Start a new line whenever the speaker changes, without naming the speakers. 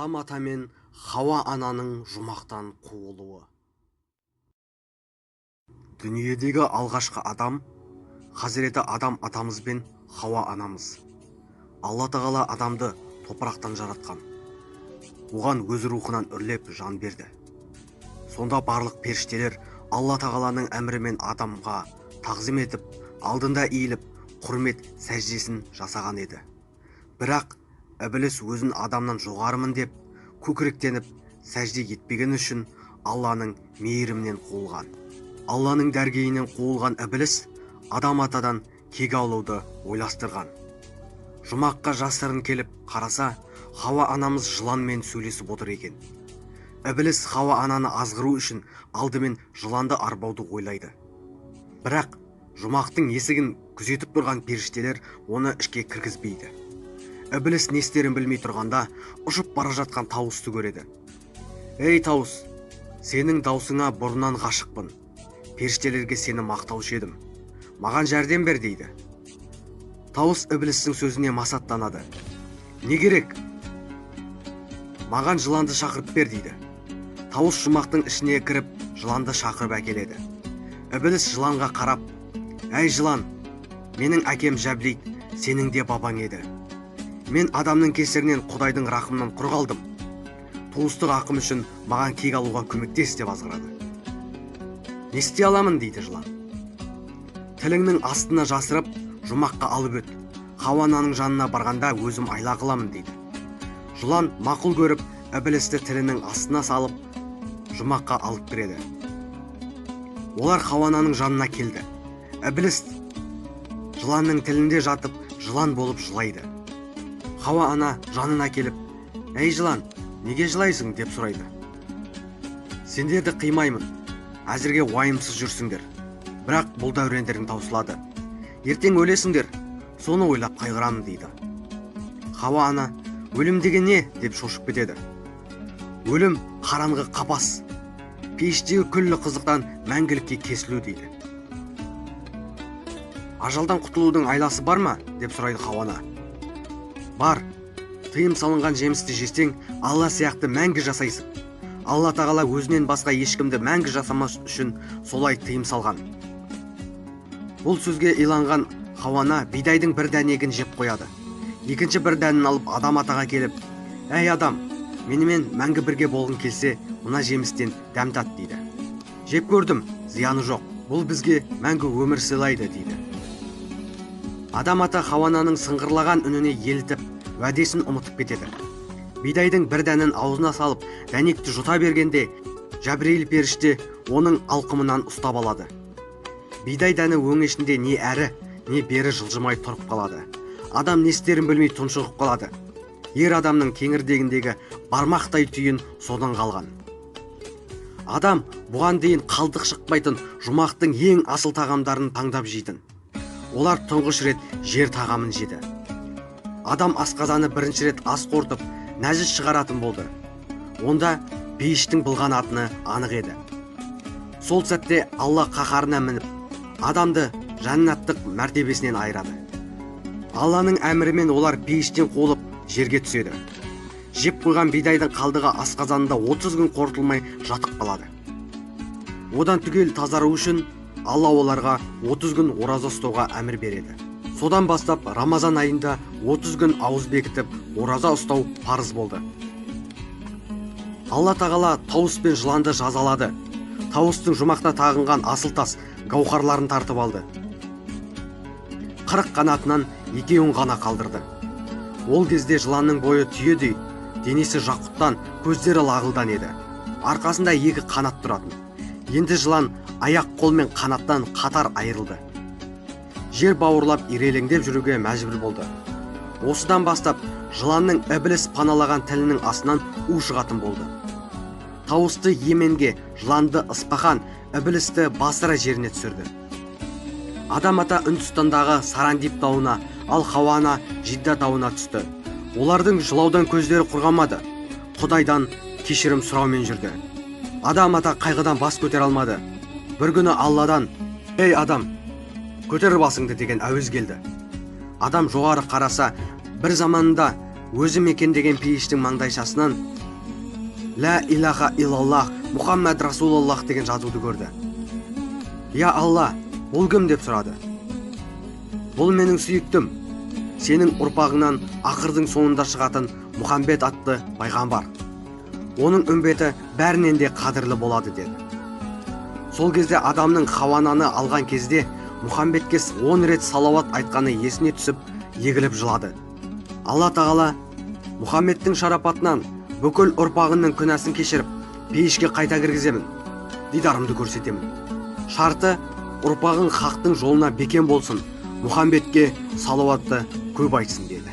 Адам ата мен Хауа ананың жұмақтан қуылуы. Дүниедегі алғашқы адам Хазіреті Адам атамыз бен Хауа анамыз. Алла тағала адамды топырақтан жаратқан. Оған өз рухынан үрлеп жан берді. Сонда барлық періштелер Алла тағаланың әмірімен адамға тағзым етіп, алдында иіліп, құрмет сәждесін жасаған еді. Бірақ ібіліс өзін адамнан жоғарымын деп көкіректеніп сәжде етпеген үшін Алланың мейірімінен қуылған. Алланың дәргейінен қуылған ібіліс адам атадан кек алуды ойластырған. Жұмаққа жасырын келіп қараса, Хауа анамыз жыланмен сөйлесіп отыр екен. Ібіліс Хауа ананы азғыру үшін алдымен жыланды арбауды ойлайды. Бірақ жұмақтың есігін күзетіп тұрған періштелер оны ішке кіргізбейді. Ібіліс не істерін білмей тұрғанда ұшып бара жатқан тауысты көреді. «Ей тауыс, сенің даусыңа бұрыннан ғашықпын. Періштелерге сені мақтаушы едім. Маған жәрдем бер», дейді. Тауыс ібілістің сөзіне масаттанады. «Не керек? Маған жыланды шақырып бер», дейді. Тауыс жұмақтың ішіне кіріп, жыланды шақырып әкеледі. Ібіліс жыланға қарап, «Әй жылан, менің әкем Жәблит, сенің де бабаң еді. Мен адамның кесірінен Құдайдың рахымынан құр қалдым. Туыстық ақым үшін маған кек алуға көмектес», деп азғырады. «Не істей аламын?» дейді жылан. «Тіліңнің астына жасырып, жұмаққа алып өт. Хауа ананың жанына барғанда өзім айла қыламын», дейді. Жылан мақұл көріп, ібілісті тілінің астына салып, жұмаққа алып кіреді. Олар Хауа ананың жанына келді. Ібіліс жыланның тілінде жатып, жылан болып жылайды. Хауа ана жанына келіп, «Әй жылан, неге жылайсың?» деп сұрайды. «Сендерді қимаймын, әзірге уайымсыз жүрсіңдер. Бірақ бұл дәурендерің таусылады. Ертең өлесіңдер, соны ойлап қайғырамын», дейді. Хауа ана, «Өлім деген не?» деп шошып кетеді. «Өлім қараңғы қапас, пейіштегі күллі қызықтан мәңгілікке кесілу», дейді. «Ажалдан құтылудың айласы бар ма?» деп сұрайды Хауа ана. «Бар, тыйым салынған жемісті жесең, Алла сияқты мәңгі жасайсың. Алла тағала өзінен басқа ешкімді мәңгі жасамас үшін солай тыйым салған». Бұл сөзге иланған Хауа ана бидайдың бір дәнегін жеп қояды. Екінші бір дәнін алып адам атаға келіп, «Әй адам, менімен мәңгі бірге болғың келсе, мына жемістен дәм тат», дейді. «Жеп көрдім, зияны жоқ. Бұл бізге мәңгі өмір сыйлайды», дейді. Адам ата Хауа ананың сыңғырлаған үніне елітіп, уәдесін ұмытып кетеді. Бидайдың бір дәнін аузына салып, дәнекті жұта бергенде, Жәбірейіл періште оның алқымынан ұстап алады. Бидай дәні өңешінде не әрі, не бері жылжымай тұрып қалады. Адам не істерін білмей тұншығып қалады. Ер адамның кеңірдегіндегі бармақтай түйін содан қалған. Адам бұған дейін қалдық шықпайтын жұмақтың ең асыл тағамдарын таңдап жейтін. Олар тұңғыш рет жер тағамын жеді. Адам асқазаны бірінші рет ас қорытып, нәжіс шығаратын болды. Онда пейіштің былғанатыны анық еді. Сол сәтте Алла қаһарына мініп, адамды жәннаттық мәртебесінен айырады. Алланың әмірімен олар пейіштен қуылып жерге түседі. Жеп қойған бидайдың қалдығы асқазанында 30 күн қорытылмай жатып қалады. Одан түгел тазару үшін Алла оларға 30 күн ораза ұстауға әмір береді. Содан бастап Рамазан айында 30 күн ауыз бекітіп ораза ұстау парыз болды. Алла тағала тауыс пен жыланды жазалады. Тауыстың жұмақта тағынған асыл тас гауһарларын тартып алды. 40 қанатынан екеуін ғана қалдырды. Ол кезде жыланның бойы түйедей, денесі жақұттан, көздері лағылдан еді. Арқасында екі қанат тұратын. Енді жылан аяқ қол мен қанаттан қатар айырылды. Жер бауырлап ирелеңдеп жүруге мәжбүр болды. Осыдан бастап жыланның ібіліс паналаған тілінің астынан у шығатын болды. Тауысты Йеменге, жыланды Ыспахан, ібілісті Басра жеріне түсірді. Адам ата Үндістандағы Сарандип тауына, ал Хауа ана Жидда тауына түсті. Олардың жылаудан көздері құрғамады. Құдайдан кешірім сұраумен жүрді. Адам ата қайғыдан бас көтере алмады. Бір күні Алладан, «Ей адам, көтер басыңды» деген әуез келді. Адам жоғары қараса, бір заманында Өзі мекендеген пейіштің маңдайшасынан «Лә илаха иллаллах, Мұхаммад Расулаллах» деген жазуды көрді. «Я Алла, бұл кім?» деп сұрады. «Бұл менің сүйіктім, сенің ұрпағыңнан ақырдың соңында шығатын Мұхаммед атты пайғамбар. Оның үмбеті бәрінен де қадірлі болады», – деді. Сол кезде Адамның Хауананы алған кезде Мұхаммедке 10 рет салауат айтқаны есіне түсіп, егіліп жылады. Алла Тағала: «Мұхаммедтің шарапатынан бүкіл ұрпағының күнәсін кешіріп, пейішке қайта кіргіземін, дидарымды көрсетемін. Шарты: ұрпағың хақтың жолына бекем болсын, Мұхаммедке салауатты көп айтсын», – деді.